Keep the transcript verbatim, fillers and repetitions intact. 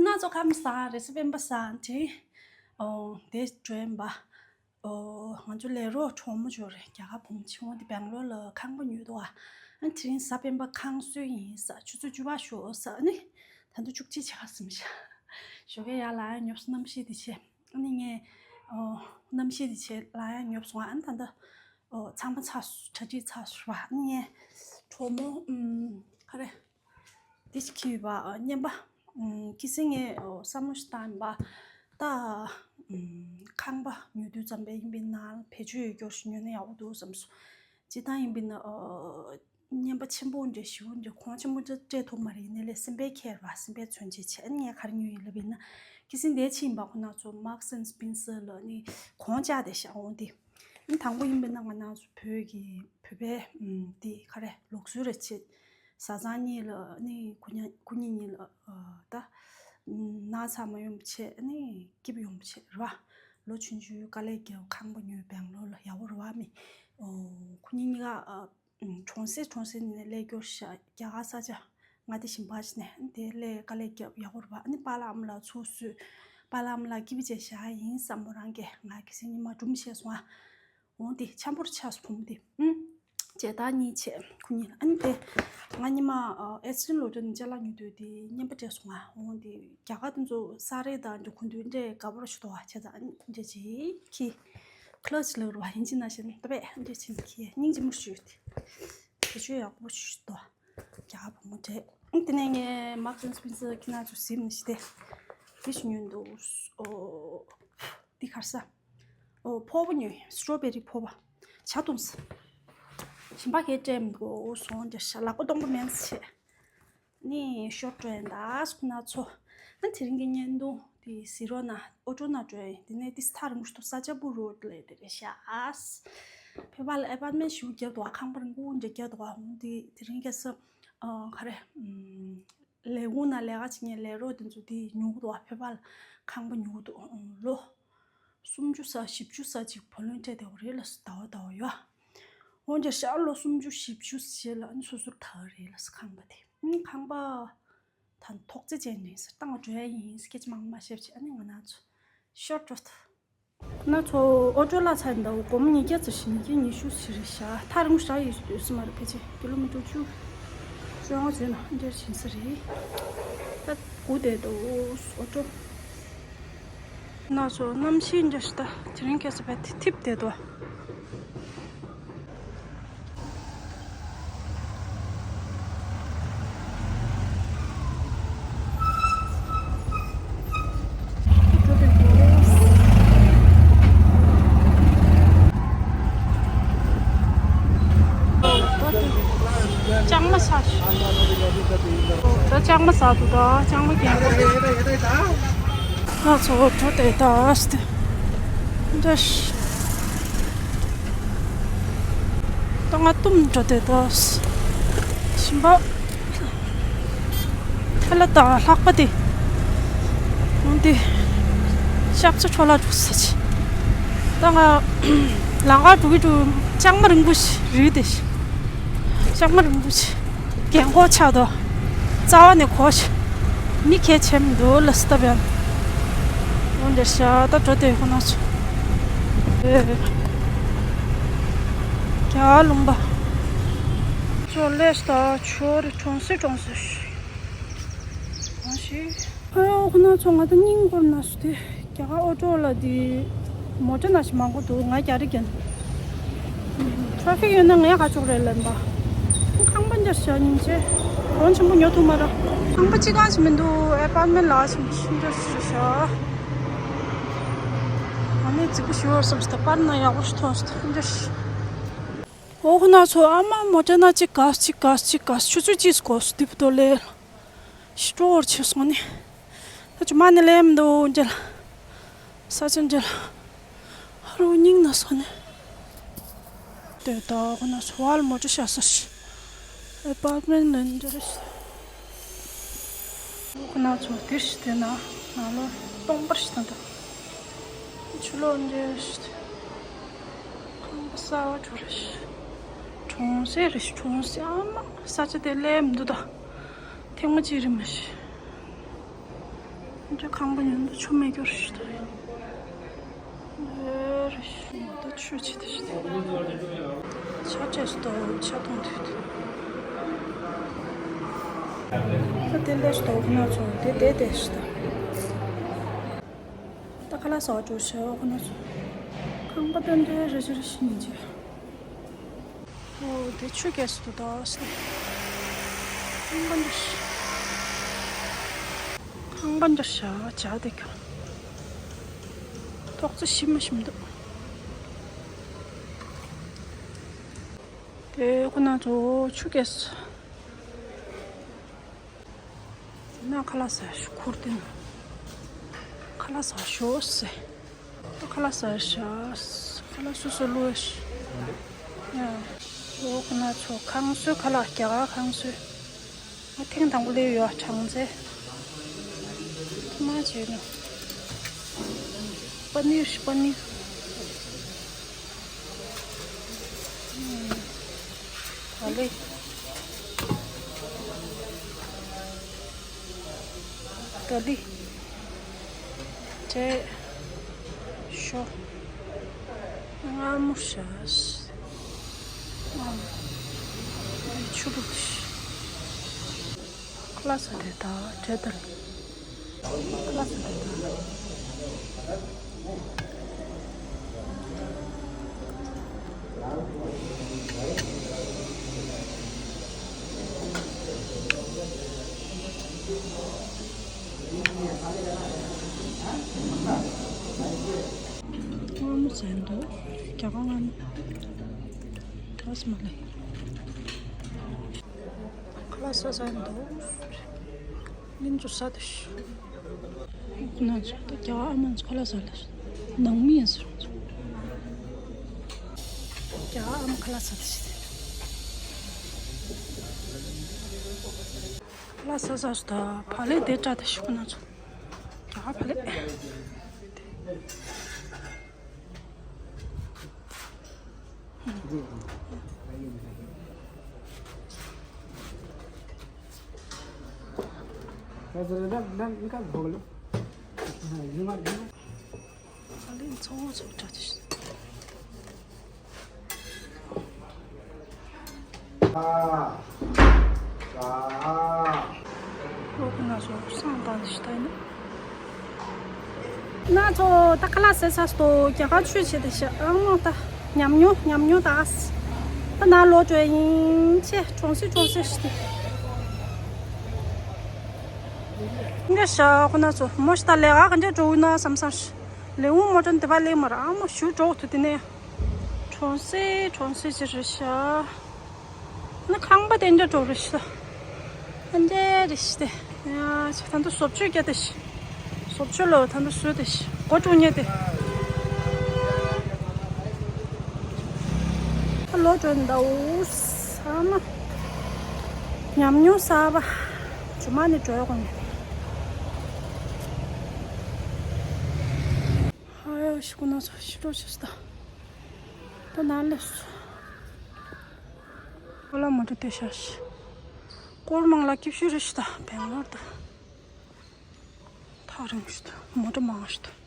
ན་ཚོ་ཁམས་བཟང་རེད་ས་སྤེན་པ་བཟང་དྲིན། ཨོ་དེ་སྒྲོན་པ། ཨོ་ང་ཚོ་ལས་རོགས་གྲོགས་མོ་ཅོ་རེད། རྒྱ་གར་བུ་མོ་ཆེ་བོ་དེ་སྦེང་ལོར་ལ་ཁང་པ་ཉོས་འདུག་ཨ། ཨ་དེ་རིང་ས་སྤེན་པ་ཁང་གསོལ་ཡིན་ས། ཆུ་ཚོད་བཅུ་པ་ཞོག་ས་ནི། ད་དུང་བཅུ་གཅིག་ཆགས་སོང་ཤག་ཞོགས་ཀས་ཡར་ལངས་ཡ་ཉོབ་སོང་། གནམ་གཤིས་དེ་བྱས་ཨ་ནི་ངས་ཨོ་གནམ་གཤིས་དེ་བྱས་ལངས་ཡ་ཉོབ་སོང་ཨ། ཨ་ནི་ད་ལྟ་ཨོ་ཚང་མ་ཚར་སོང་། གྲ་སྒྲིག་ཚར་སོང་བ། ཨ་ནི་ངས་གྲོགས་མོ་ཨུམ་ག་རེ། འདི་ཞིག་གིས་པ་ཨ་རྔན་པ། ཨུམ་ཁི་སིང་ངས་ཨོ་བསམ་བློ་ཞིག་བཏང་ཡིན་པ། ད་ཨུམ་ཁང་པ་ཉོ་དུས་ཙམ་པས་ཡིན་པས་ན་བེད་སྤྱོད་ཡོད་རྒྱུ་ཞིག་ཉོས་ན་ཡག་པོ་འདུག་བསམ་སོང་། སྤྱིར་བཏང་ཡིན་པས་ན་ཨོ་རྔན་པ་ཆེན་པོ་འདྲ་ཞེ་པོ་འདྲ་གོང་ཆེན་པོ་འདྲ་སྤྲད་ཐུབ་མ་རེད། ཡིན་ནའི་ལས་སེམས་པའི་ཁྱེར་བ་སེམས་པའི་མཚོན་བྱེད་བྱས། ཨ་ནི་ངས་ག་རེ་ཉོས་ཡིན་ལབ་ཡིན་ན། ཁི་སིང་འདིར་ཕྱིན་པ་ཁོ་ན་ཚོ་Marks and Spencer ལ་ནི་གོང་བཅག་བསྡད་ཤག་འོང་དེ། ཨ་ནི་དང་པོ་ཡིན་པས་ན་ང་རང་ཚོ་བོད་ཀྱི་བོད་པའི་ཨུམ་དེ་ག་རེ་ལུགས་སྲོལ་རེད་བྱས། བཟའ་ཚང་གཉིས་ལ་ནི་སྐུ་ཉ་སྐུ་ཉིད་གཉིས་ལ་ཨ་ད་ན་ཚ་མ་ཡོང་བ་བྱས། ནི་སྐྱིད་པོ་ཡོང་བ་བྱས་རེད་བ། ལོ་ཆུང་ཆུང་དཀའ་ལས་རྒྱབ་ཁང་པ་ཉོས་སྦེང་ལོར་ལ་ཡག་པོ་རེད་བ། མི་ཨོ་སྐུ་ཉིད་གཉིས་ཀ་ཨ་གྲོང་གསེབ་གྲོང་གསེབ་ནས་སླེབས་རྒྱུ་ཤག་རྒྱ་གར་ས་ཆ་ང་དེ་བཞིན་པ་ཞིག་ནས་དེ་སླེབས་དཀའ་ལས་རྒྱབ་ཡག་པོ་རེད་བ། ཨ་ནི་པཱ་ལགས་ཨ་མ་ལགས་ཚུར་བསུས། པཱ་ལགས་ཨ་མ་ལགས་སྐྱིད་པོ་བྱས་བཞག་ཡིན་བསམ། མོ་རང་གིས་ང་ཁི་སིང་ཉི་མ་སྒྲུང་བཤད་སོང་ཨ། འོང་དེ་འཆམ་པོར་ཆགས་སོང་བུ་མོ་དེ། ཨུམ། མཇལ་དར་གཉིས་བྱས་ཁོ་གཉིས་ལ། ཨ་ནི་དེ་ང་ཉི་མ་ཨེ་སི་རིན་ལོ་ཏོན་ཅ་ལག་ཉོ་དུས་དེ་རྔན་པ་སྤྲད་སོང་ང་། འོང་དེ་རྒྱ་གར་དེ་ཚོ་ས་རེད་ད་འདྲ་གོན་དུས་འདྲ་དགའ་པོ་ར་ཞུ་དོ་བ་བྱས་ཙང་ཨ་ནི་འདྲ་ཅིག་གི་ཁི་ལ་ཅི་ལ་རུ་བ་ཡིན་ཅི་ན་ཞེ་ན་ད་བས་འདྲ་ཅིག་གི་སྙིང་རྗེ་མོ་ཞུ་དེ་དེ་ཆོས་ཡག་པོ་ཞུ་དོ། རྒྱ་གར་བུ་མོ་འདྲ། ཨ་ནི་དེ་ནས་ངས་Marks and Spencer ཁྱེད་རང་ཚོ་གཟིམ་ནས་ཞི་དེ་དེ་ཞུ་ཉོན་འདུག་ཨོ། འདི་གར་ས། ཨོ་ཕོར་པ་ཉོས། སི་ཊོ་བེ་རི་ཕོར་པ། ཇ་འཐུང་ས། ཞིམ་པ་གས་སྤྲད་མི་དགོས་སོང་འདྲ་ཤག་ལག་པ་སྟོང་པ་མེད་ས་བྱས། ནི་ཤོར་འགྲོ་ཡིན་ད་སུ་ན་ཚོ། ཨ་དེ་རིང་གི་བརྙན་ཐུང་དེ་གཟིགས་རོགས་གནང་། ཨོ་ཊོ་ནང་འགྲོ་ཡིན། དེ་ནས་དེ་ས་ཐག་རིང་པོ་ཞིག་འདུག་ས་ཆ་པུ་རོ་ཌི་ལབ་དེ་རེད་ཤག་བོད་པ་ལ་ཨེ་པར་ཊི་མེན་ཊི་ཞིག་བརྒྱབ་འདུག་བ། ཁང་པ་རིང་པོ་འདྲ་བརྒྱབ་འདུག་བ། འོང་དེ་དེ་རིང་ཁ་སང་ཨ་ག་རེ་ཨམ། ལས་ཁུངས་ནང་ལས་ཀ་བྱེད་མཁན་ལས་རོགས་དེ་ཚོ་དེ་ཉོ་གི་འདུག་བ། བོད་པ་ལ་ཁང་པ་ཉོ་གི་འདུག་ཨང་། ལོ་སུམ་ཅུ་ས་བཞི་བཅུ་ས་ཅིག་བུ་ལོན་སྤྲད་བསྡད་པ་རེད་ལབ་སོང་། ཟླ་བ་ཟླ་བ་ཡོད། འོན་ཀྱང་ཤར་ལོ་སུམ་ཅུ་བཞི་བཅུ་ཞེ་ལ་ཨ་ནི་སོ་སོར་ད་རེད་ལབ་སོང་། ཁང་པ་དེ་ཨང་། ཁང་པ་ད་ཐོག་བརྩེགས་ཅན་རེད་ཟེར། བཏང་འགྲོ་ཡ་ཡིན། སྐད་ཆ་མང་མ་བཤད་བྱས་ཨ་ནི་ང་རང་ཚོ་ཤོར་འགྲོ་ཐུབ། ང་ཚོ་ཨོ་ཊོ་ལ་ཚར་འདུག་སྒོར་མོ་ཉིས་བརྒྱ་ཙམ་ཞིག་ཉིས་བརྒྱ་ཉི་ཤུ་ཞིག་རེད་ཤག་ཐག་རིང་པོ་ཞེ་དྲག་ཡོད་ས་མ་རེད། ཕལ་ཆེར་ཀི་ལོ་མི་ཊར་བཅུ་བཅོ་ལྔ་བརྩི་ན་འདིར་ཕྱིན་ས་རེད། ད་སྒུག་བསྡད་འདུག་ཨོ་ཊོ། ང་ཚོ་གནམ་གཤིས་འདྲ་ཞིག་ད་དེ་རིང་ཁ་སང་བས་དེ་འཐིབས་བསྡད་འདུག་ལྕང་མ་ཟ་ཞིག་ད་ལྕང་མ་ཟ་འདུག་ད་ལྕང་མ་གྱོན་དགོས་འདུག་ང་ཚོ་འགྲོ་བསྡད་ད་ཨ་སྟེ། འདྲ་ཞིག་ད་ང་ལྟོམ་འགྲོ་བསྡད་ད། ཞིམ་པ། ཁ་ལག་དང་ལྷགས་པ་དེ། འོན་ཏེ། ཤ་ཚ་འཕྲོ་བརླག་འགྲོ་ས་ཆེ། ད་ང་ལམ་ཁ་འགྲོ་གི་འགྲོ། ལྕང་མ་རིང་པོ་ཞིག་རེད་དེ། ལྕང་མ་རིང་པོ་ཞིག་རྒན་གོག་ཆགས་འདུག་རྩ་བ་ནས་གོག་ཞིག་མི་གལ་ཆེན་མི་འདུག་ལ་སི་ཏབ་ཡང་། འོན་ཏེ་ཤ་ད་འགྲོ་དེ་ཁོ་ན་ཚོ། ཨེ། རྒྱ་ལུང་པ། ཅོ་ལེ་ཤ་ད་ཆོ་རི་གྲོང་གསེབ་གྲོང་གསེབ་ཞིག་གང་ཞིག་ཨ་ཡོ་ཁོ་ན་ཚོ་ང་ད་སྙིང་སྐོར་ན་སུ་དེ། རྒྱ་གར་ཨོ་ཊོ་ལ་དེ་མོ་ཊ་ནང་བཞིན་མང་པོ་འདུག་ང་རྒྱ་རིགས་ཡིན། ཊ་ཕིག་ཡོད་ན་ངས་ག་ཆོག་རེད་ལབ་པ། ཁང་པ་འདིར་བཞག་ཉིན་བྱེད། གོང་ཆེན་པོ་ཉོ་ཐུབ་མ་ར། ཁང་པ་གཅིག་གང་ཞིག་མི་འདུག་ཨེ་པར་ཊི་མེན་ཊི་ལ་ཞིག་མི་ཤིང་འདིར་བཞག་ཨ་ནི་རྫིག་པོ་ཞུ་བར་བསམས་ཏེ་པར་ན་ཡག་པོ་ཞིག་མཐོང་སོང་། འདིར། འོ་ཁོ་ན་ཚོ་ཨ་མ་མོ་ཊ་ནང་གཅིག་ག་གཅིག་ག་གཅིག་ག་ཆུ་ཚོད་གཅིག་གོ་སུ་དིབ་ཏོ་ལེ། ཤི་ཀྲོ་བར་ཆེ་སོང་ནི། ད་ཅི་མ་ནི་ལེམ་འདུག་འཇལ། ས་ཆ་འཇལ། ཧ་རུ་སྙིང་ན་སོང་ནི། དེ་ད་ཁོ་ན་སུ་བལ་མོ་ཏྲ་ཤ་ས་ཤི། ཨེ་པར་ཊི་མེན་ཊི་ལ་འཇལ་ཤི། ཁོ་ན་ཚོ་དེ་ཤི་དེ་ན་ང་ལོ་སྟོང་པར་ཤི་ད་འདུག་ཆུ་ལོ་འཇལ་ཤི། ཁང་པ་གསར་བ་འགྲོ་རེ་ཤི། གྲོང་གསེབ་རེ་ཤི། གྲོང་གསེབ་ཨ་མ་ས་ཆ་དེ་ལེམ་འདུག་ད། ཐེངས་མ་གཅིག་རིམ་མ་ཤི། འདྲ་ཁང་པ་ཉུང་དུ་ཆུ་མེད་རྒྱུ་རེད། ཨེ་རེད། ད་ཆུ་ཆེ་དེ་ཞིག་ཆ་ཆེ་སུ་དོ་ཆ་གཏོང་དུས། ད་དེ་ལས་སུ་དོ་ཁོ་ན་ཚོ་དེ་དེ་དེ་ཞིག་ད། ད་ཁ་ལག་ཟ་བ་འགྲོ་ཤག་ཁོ་ན་ཚོ། ཁང་པ་དེ་འདྲའི་རེ་ཞིག་རེ་ཞིག་མི་འཇིགས། ཨོ་དེ་ཆུ་རྐྱལ་སུ་དོ་ད་ས། ཁང་པ་འདྲ་ཞིག་ཁང་པ་འདྲ་ཞིག་བྱ་དེ་ཁྱོད། ཐོག་ཙེ་ཞིམ་མ་ཞིམ་འདུག་དེ་ཁོ་ན་ཚོ་ཆུ་རྐྱལ་སུ། ན་ཁ་ལག་ཟ་ཤོག་ཁུར་དེ་ན། ཁ་ལག་ཟ་ཤོག་ཟེར། ཁ་ལག་ཟ་ཤག་ཁ་ལག་སོ་སོ་བླུགས་ཤག་ཡ། འོ་ཁོ་ན་ཚོ་ཁང་སོའི་ཁ་ལག་རྒྱ་གར་ཁང་སོའི། ང་ཐེངས་དང་པོ་སླེབས་ཡོད་གྲང་ཚེ། ཐུག་མ་བྱས་ནོ། པ་ནིར་པ་ནིར། ཨ་ལེ། ཏ་ལི། ཏྲེ། ཤོ། མངར་མོ་ཤ། ཨ། ཆུ་བུར་ཤ། ཁ་ལག་ཟ་དེ་ད་ཏྲེ་ཏ་ལི། ཁ་ལག་ཟ་དེ་ད། མངར་མོ་ཟན་འདུག་རྒྱ་གར་མངར་མོ། རཱས་མ་ལའི། ཁ་ལག་ཟ་ཟན་འདུག་ཉིན་ཚོ་ཟ་དུ་ཤི། ཁོ་ན་ཚོ་ད་རྒྱ་གར་ཨ་མ་ཚོ་ཁ་ལག་ཟ་ལ་ཤི། ནང་མི་ཡིན་ཟེར་ཚོ། རྒྱ་གར་ཨ་མ་ཁ་ལག་ཟ་དུ་ཤི། ཁ་ལག་ཟ་ཟ་སུ་ད་བག་ལེབ་དེ་བཀྲ་དུ་ཤི་ཁོ་ན་ཚོ། རྒྱ་གར་བག་ལེབ། ཨོ་ཁོ་ན་ཚོ་སང་བཏང་ནི་ཤི་ད་ཡིན་ན། ན་ཚོ་ད་ཁ་ལག་ཟས་ཚར་སོང་། རྒྱ་གར་ཆོས་བྱེད་དེ་ཤ་ཨང་མོ་ད་ཉམས་མྱོང་ཉམས་མྱོང་ད་ཨ་སི། ད་ན་ལོ་བཅོ་ཡིན་ཆེ་གྲོང་གསེབ་གྲོང་གསེབ་ཤི་དེ། ངས་ཤ་ཁོ་ན་ཚོ་མོ་ཤི་ད་ལས་ཀ་ག་འདྲ་འགྲོ་འུ་ན་བསམ་བསམ་ཤི། ལེའུ་མོ་ཊ་འདི་པ་ལེ་མར་ཨ་མོ་ཞུ་འགྲོ་ཐུ་དེ་ནས། གྲོང་གསེབ་གྲོང་གསེབ་ཅི་རེད་ཤག་ན་ཁང་པ་དེ་འདྲ་འགྲོ་རེད་ཤག་ཨ་འདྲ་རེད་ཤག་དེ། ཡ་ཆ་ད་འདུ་བཟོ་བཅོས་རྒྱ་དེ་ཤི། བཟོ་བཅོས་ལོ་ད་འདུ་བཟོས་དེ་ཤི་གོ་ཀྲུང་ཉེ་དེ། ཨ་ལོ་གྲོན་ཟླ་འུ་ས་མ། ཉམས་མྱོང་གསར་པ། ཇུ་མ་ནི་གྲོས་དགོས་ནས། ཧ་ཡོ་ཤི་ཁོ་ན་ཚོ་ཤི་འགྲོ་ཤི་སྟ། ད་ན་ལེ་སོ། ཨོ་ལ་མོ་ཊ་དེ་ཤ་ཤི། སྐོར་མང་ལ་སྐྱིབས་ཤུ་རེ་ཤི་ད་བེང་ལོར་ད། ཐག་རིང་ཤི་ད་མོ་ཊ་མང་ཤི་ད།